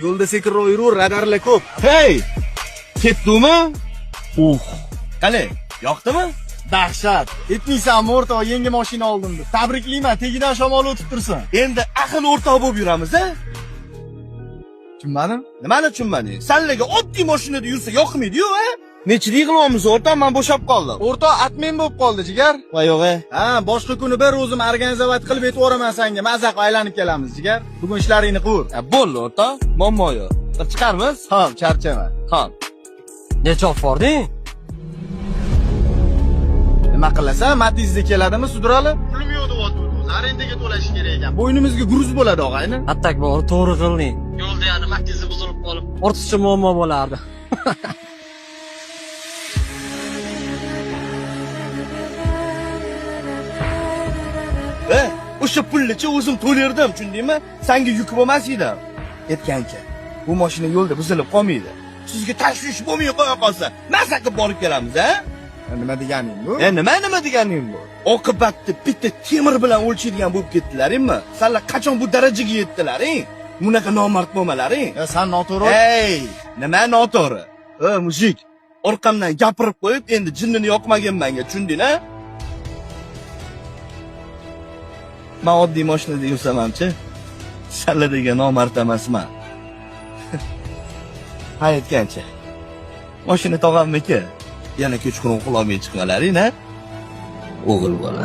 Yo'lda sekinroq yuraver, radarlar ko'p. Hey! Ketdimi? Uh. Qani, yoqdimi? Dahshat. Etmaysanmi o'rtoq, yangi mashina oldim deb. Tabriklayman, tegidan shamol o'tib tursin. Endi ahil o'rtoq bo'lib yuramiz, a? Tushunmadim. Nimani tushunmading? Sanlarga oddiy mashinada yursa yoqmaydi-yu, a? Nechilik qilyapmiz o'rtoq, men bo'shab qoldim. O'rtoq atmen bo'lib qoldi, jigar. Voy yo'q, e. Ha, boshqa kuni bir o'zim organizovat qilib yetib yuboraman senga. Maza qilib aylanib kelamiz, jigar. Bugun ishlaringni qur. Ha, bo'ldi o'rtoq, muammo yo'q. Bir chiqarmiz? Xo'p, charchama. Xo'p. Necha olib bording? Nima qilasan? Matizda keladimi sudralib? Pulim yo'q deyapti o'zi. Arendaga to'lash kerak ekan. Bo'ynimizga gruz bo'ladi, og'ayni. Attak bor, to'g'ri qilding. Yo'lda yana Matizi buzilib qolib, ortiqcha muammo bo'lardi. E, o'sha pulnicha o'zim to'lardim, tushundingmi? Senga yuk bo'lmas edi. Aytgancha, bu mashina yo'lda buzilib qolmaydi. Sizga tashvish bo'lmay qo'ya qolsa, maza qilib borib kelamiz, a? Nima deganing bu? E, nima deganing bu? Oqibatni bitta temir bilan o'lchaydigan bo'lib ketdilaringmi? Sanlar qachon bu darajaga yetdilaring? Bunaqa nomard bo'lmalaring. Ya san noto'g'ri. Ey, nima noto'g'ri? E, mujik, orqamdan gapirib qo'yib, endi jinnini yoqmagin menga, tushunding a? Men oddiy mashinada yursam-chi, sanlar degan nomard emasman. Ha, aytgancha. Mashina tog'amniki. Yana kechqurun uxlolmay chiqmalaring, a? O'g'il bola.